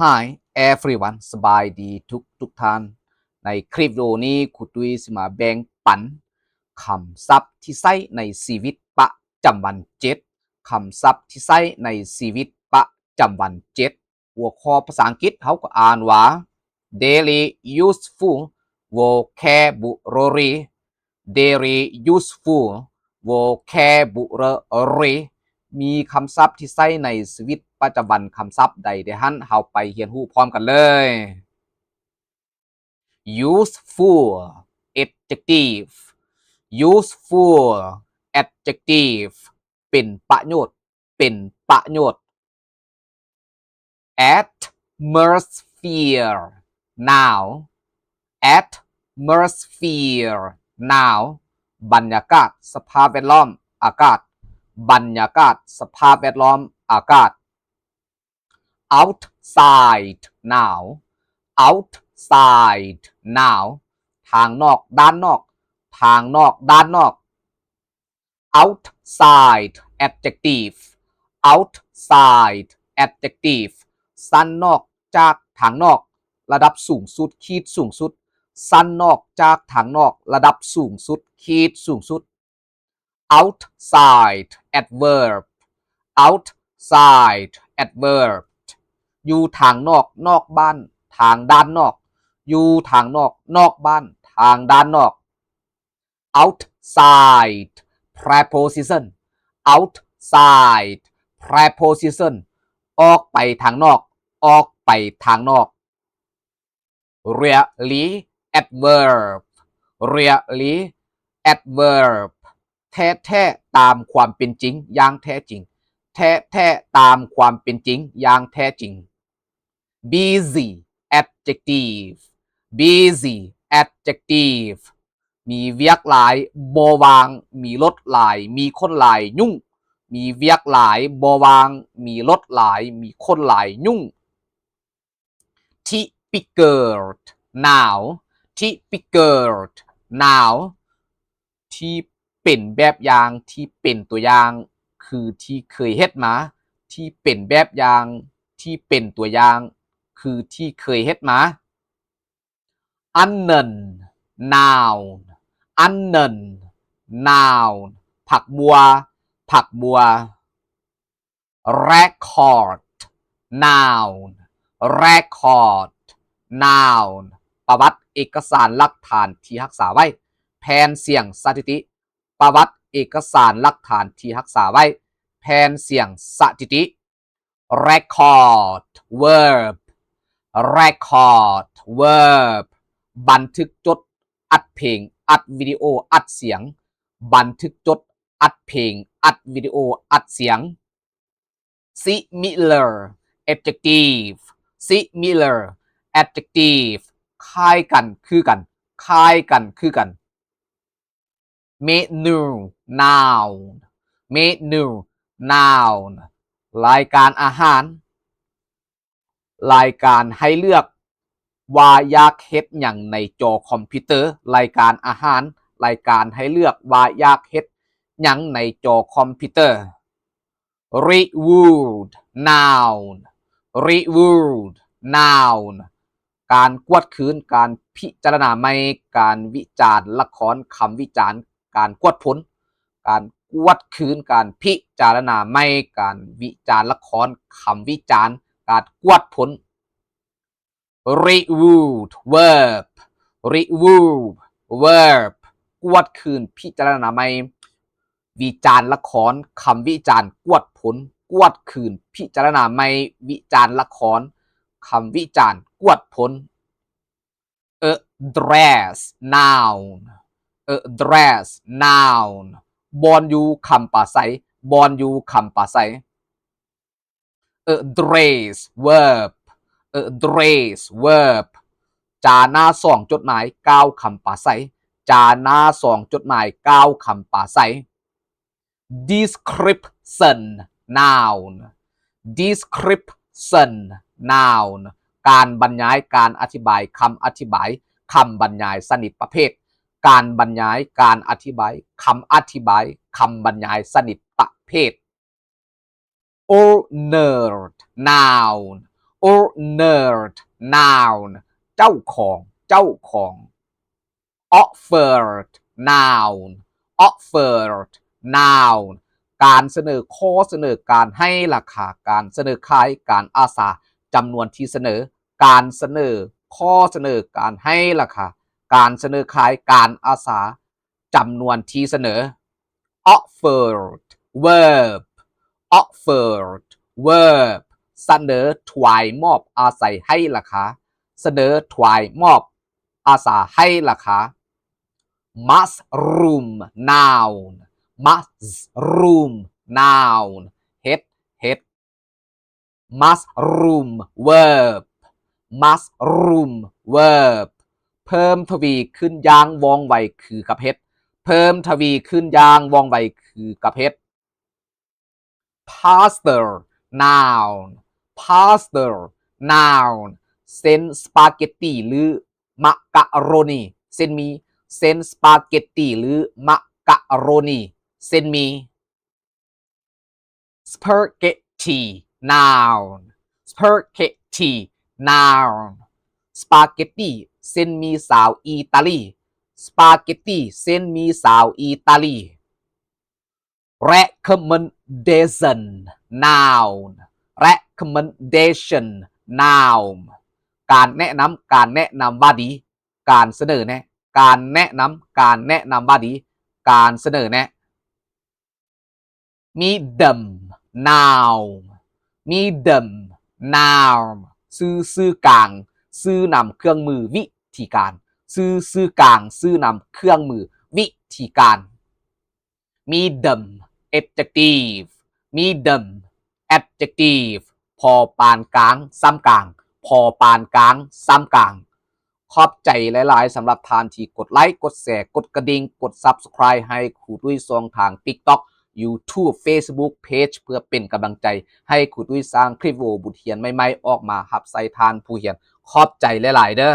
Hi everyone ສະບາຍດີທຸກໆທ່ານ. ໃນຄລິບວິດີໂອນີ້ ຄູຕຸ້ຍຊິມາແບ່ງປັນຄຳສັບທີ່ໃຊ້ໃນຊີວິດປະຈຳວັນເຈັດ ຄຳສັບທີ່ໃຊ້ໃນຊີວິດປະຈຳວັນເຈັດ. ຫົວຂໍ້ພາສາອັງກິດເຮົາກໍອ່ານວ່າ Daily Useful Vocabulary. Daily Useful Vocabulary ມີຄຳສັບທີ່ໃຊ້ໃນຊີວິດປະຈຳວັນຄຳສັບໃດແດ່ຫັ້ນ? ເຮົາໄປຮຽນຮູ້ພ້ອມກັນເລີຍ. Useful. Adjective. Useful. Adjective. ເປັນປະໂຫຍດ. ເປັນປະໂຫຍດ. Atmosphere. Noun. Atmosphere. Noun. ບັນຍາກາດ, ສະພາບແວດລ້ອມ, ອາກາດ. ບັນຍາກາດ, ສະພາບແວດລ້ອມ, ອາກາດ. Outside. Noun. Outside. Noun. ທາງນອກ, ດ້ານນອກ. ທາງນອກ, ດ້ານນອກ. Outside. Adjective. Outside. Adjective. ຊັ້ນນອກຈາກທາງນອກ, ລະດັບສູງສຸດ, ຂີດສູງສຸດ. ຊັ້ນນອກຈາກທາງນອກ, ລະດັບສູງສຸດ, ຂີດສູງສຸດ. Outside. Adverb. Outside. Adverb. ຢູ່ທາງນອກ, ນອກບ້ານ, ທາງດ້ານນອກ. ຢູ່ທາງນອກ, ນອກບ້ານ, ທາງດ້ານນອກ. Outside. Preposition. Outside. Preposition. ອອກໄປທາງນອກ, ອອກໄປທາງນອກ. Really. Adverb. Really. Adverb. ແທ້ໆ ຕາມຄວາມເປັນຈິງ, ຢ່າງແທ້ຈິງ. ແທ້ໆ ຕາມຄວາມເປັນຈິງ, ຢ່າງແທ້ຈິງ. Busy. Adjective. Busy. Adjective. ມີວຽກຫຼາຍ, ບໍ່ວ່າງ, ມີລົດຫຼາຍ, ມີຄົນຫຼາຍ, ຫຍຸ້ງ. ມີວຽກຫຼາຍ, ບໍ່ວ່າງ, ມີລົດຫຼາຍ, ມີຄົນຫຼາຍ, ຫຍຸ້ງ. Typical. Noun. Typical. Noun. ທີ່ເປັນແບບຢ່າງ, ທີ່ເປັນຕົວຢ່າງ, ຄືທີ່ເຄີຍເຮັດມາ. ທີ່ເປັນແບບຢ່າງ, ທີ່ເປັນຕົວຢ່າງ, ຄືທີ່ເຄີຍເຮັດມາ. Onion. Noun. Onion. Noun. ຜັກບົ່ວ, ຜັກບົ່ວ. Record. Noun. Record. Noun. ປະຫວັດ, ເອກະສານ, ຫຼັກຖານທີ່ຮັກສາໄວ້. ແຜ່ນສຽງສະຖິຕິ. ປະຫວັດ, ເອກະສານ, ຫຼັກຖານທີ່ຮັກສາໄວ້. ແຜ່ນສຽງສະຖິຕິ. Record. Verb. Record. Verb. ບັນທຶກຈົດ, ອັດເພງ, ອັດວິດີໂອ, ອັດສຽງ. ບັນທຶກຈົດ, ອັດເພງ, ອັດວິດີໂອ, ອັດສຽງ. Similar. Adjective. Similar. Adjective. ຄ້າຍກັນ, ຄືກັນ. ຄ້າຍກັນ, ຄືກັນ. Menu. Noun. Menu. Noun. ລາຍການອາຫານ. ລາຍການໃຫ້ເລືອກວ່າຢາກເຮັດຫຍັງໃນຈໍຄອມພິວເຕີ. ລາຍການອາຫານ. ລາຍການໃຫ້ເລືອກວ່າຢາກເຮັດຫຍັງໃນຈໍຄອມພິວເຕີ. Review. Noun. Review. Noun. ການກວດຄືນ, ການພິຈາລະນາໃໝ່, ການວິຈານລະຄອນ, ຄຳວິຈານ, ການກວດຜົນ, ການກວດຄືນ, ການພິຈາລະນາໃໝ່, ການວິຈານລະຄອນ, ຄຳວິຈານ, ການກວດຜົນ. Review. Verb. Review. Verb. ກວດຄືນ, ພິຈາລະນາໃໝ່. ວິຈານລະຄອນ, ຄຳວິຈານ, ກວດຜົນ, ກວດຄືນ, ພິຈາລະນາໃໝ່, ວິຈານລະຄອນ, ຄຳວິຈານ, ກວດຜົນ. Address. Noun. Address. Noun. ບ່ອນຢູ່ຄຳປາໄສ, ບ່ອນຢູ່ຄຳປາໄສ. Address. Verb. Address. Verb. ຈາໜ້າຊອງຈົດໝາຍ, ກ່າວຄຳປາໄສ. ຈາໜ້າຊອງຈົດໝາຍ, ກ່າວຄຳປາໄສ. Description. Noun. Description. Noun. ການບັນຍາຍ, ການອະທິບາຍ, ຄຳອະທິບາຍ, ຄຳບັນຍາຍຊະນິດປະເພດ. ການບັນຍາຍ, ການອະທິບາຍ, ຄຳອະທິບາຍ, ຄຳບັນຍາຍຊະນິດປະເພດ. Owner. Noun. Owner, noun ເຈົ້າຂອງ ເຈົ້າຂອງ. Offer, noun. Offer, noun. ການສະເໜີ, ຂໍ້ສະເໜີ, ການໃຫ້ລາຄາ, ການສະເໜີຂາຍ, ການອາສາ, ຈຳນວນທີ່ສະເໜີ, ການສະເໜີ, ຂໍ້ສະເໜີ, ການໃຫ້ລາຄາ, ການສະເໜີຂາຍ, ການອາສາ, ຈຳນວນທີ່ສະເໜີ. Offered, verb. Offered, verb. ສະເໜີ, ຖວາຍ, ມອບ, ອາໄສ, ໃຫ້ລາຄາ. ສະເໜີ, ຖວາຍ, ມອບ, ອາສາ, ໃຫ້ລາຄາ. Mushroom, noun. Mushroom, noun. ເຫັດ, ເຫັດ. Mushroom, verb. Mushroom, verb. ເພີ່ມທະວີຂຶ້ນຢ່າງວ່ອງໄວຄືກັບເຫັດ. ເພີ່ມທະວີຂຶ້ນຢ່າງວ່ອງໄວຄືກັບເຫັດ. Pasta, noun. Pasta, noun. ເສັ້ນສະປາເກັດຕີ ຫຼື ມະກະໂຣນີ, ເສັ້ນໝີ່. ເສັ້ນສະປາເກັດຕີ ຫຼື ມະກະໂຣນີ, ເສັ້ນໝີ່. Spaghetti, noun. Spaghetti, noun. ສະປາເກັດຕີ ເສັ້ນໝີ່ຊາວອີຕາລີ. ສະປາເກັດຕີ ເສັ້ນໝີ່ຊາວອີຕາລີ. Recommendation, noun. Recommendation, noun. ການແນະນຳ, ການແນະນຳວ່າດີ, ການສະເໜີແນະ, ການແນະນຳ, ການແນະນຳວ່າດີ, ການສະເໜີແນະ. Medium, noun. Medium, noun. ຊື່, ຊື່ກາງ, ຊື່ນຳເຄື່ອງມື, ວິທີການ. ຊື່, ຊື່ກາງ, ຊື່ນຳເຄື່ອງມື, ວິທີການ. Medium, adjective. Medium, adjective. ພໍປານກາງ, ສ່ຳກາງ. ພໍປານກາງ, ສ່ຳກາງ. ຂອບໃຈຫຼາຍໆ ສຳລັບທ່ານທີ່ກົດໄລ, ກົດແຊ, ກົດກະດິ່ງ, ກົດ Subscribe ໃຫ້ຄູຕຸ້ຍຊ່ອງທາງ TikTok, YouTube, Facebook Page ເພື່ອເປັນກຳລັງໃຈໃຫ້ຄູຕຸ້ຍສ້າງຄລິບວິດີໂອບົດຮຽນໃໝ່ໆ ອອກມາຮັບໃຊ້ທ່ານຜູ້ຮຽນ. ຂອບໃຈຫຼາຍໆເດີ້.